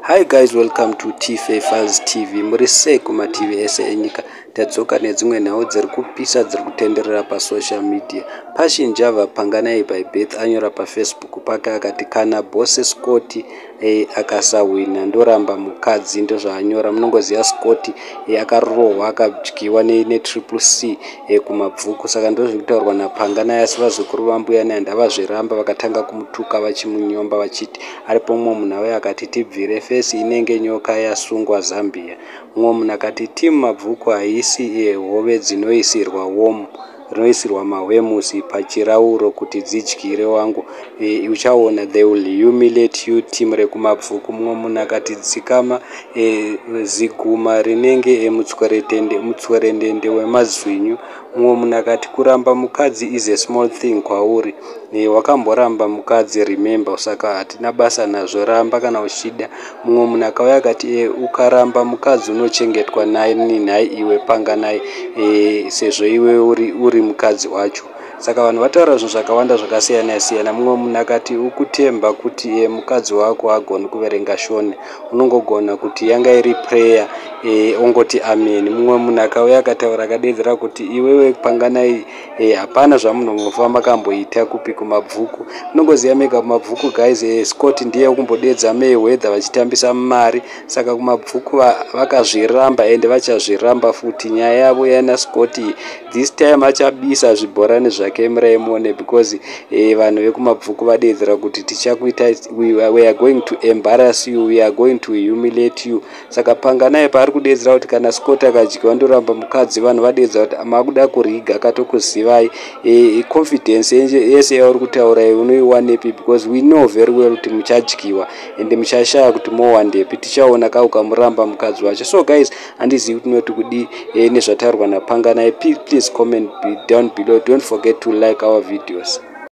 Hi guys, welcome to Tfa Files TV. Muri sei kumativi ese enyika? Tadzoka nedzimwe nhau dziri kupisa, dziri kutenderera pasocial media. Passion Java, Panganai by birth, anyora paFacebook pake akati, "Kana Boss Scott akasahwina, ndoramba mukadzi." Ndozvaanyora. Munongoziva Scott akarohwa, akadyiwa neTriple C kuMabvuku. Saka ndozviri kutaurwa naPanganai. Asi vazukuru vambuya naye ndavazviramba, vakatanga kumutuka, vachimunyomba, vachiti aripo. Mumwe munhu auya akati, "Tibvire, face inenge nyoka yasungwa Zambia." Mumwe munhu akati, "Team Mabvuku haisi hove dzinoisirwa worm, rinoisirwa maworms pachirauro kuti dzidyire. Wangu uchaona, they will humiliate you, team rekuMabvuku." Mumwe munhu akati, "Dzikama ziguma rinenge mutswerendende wemazwinyu." Mumwe munhu akati, "Kuramba mukadzi is a small thing kwauri. Wakamboramba mukadzi, remember? Saka hatina basa nazvo, ramba kana uchida." Mumwe munhu akauya akati, "Ukaramba mukadzi unochengetwa nani nhai iwe Panganai, sezvo iwe uri mukadzi wacho?" Saka vanhu vataura zvinhu zvakawanda zvakasiyana siyana. Mumwe munhu akati, "Ukutemba kuti mukadzi wako agoni kuverenga Shona, unongogona kuti yanga iri prayer, ongoti amen." Mumwe munhu akauya akataura, akadedzera kuti, "Iwewe Panganai, hapana zvamunombofa makamboita kupi kuMabvuku." Unongoziva mega kuMabvuku, guys, Scott ndiye kumbodedza Mayweather vachitambisa mari. Saka kuMabvuku vakazviramba, ende vachazviramba futi nyaya yavo yana Scott. This time achabisa zvibhorani zvake muraimone, because vanhu vekuMabvuku vadedzera kuti, "Tichakuita, we are going to embarrass you, we are going to humiliate you." Saka Panganai paari kudedzera kuti kana Scott akadyiwa ndoramba mukadzi, vanhu vadedzera kuti makuda kuriga katokuzivai. Confidence yese yauri kutaura unoiwanepi? Because we know very well kuti muchadyiwa, ende muchashaya kuti mowandepi. Tichaona ka ukamuramba mukadzi wacho. So guys, handizivi kuti unoti kudi nezvataurwa naPanganai. Please comment down below. Don't forget to like our videos.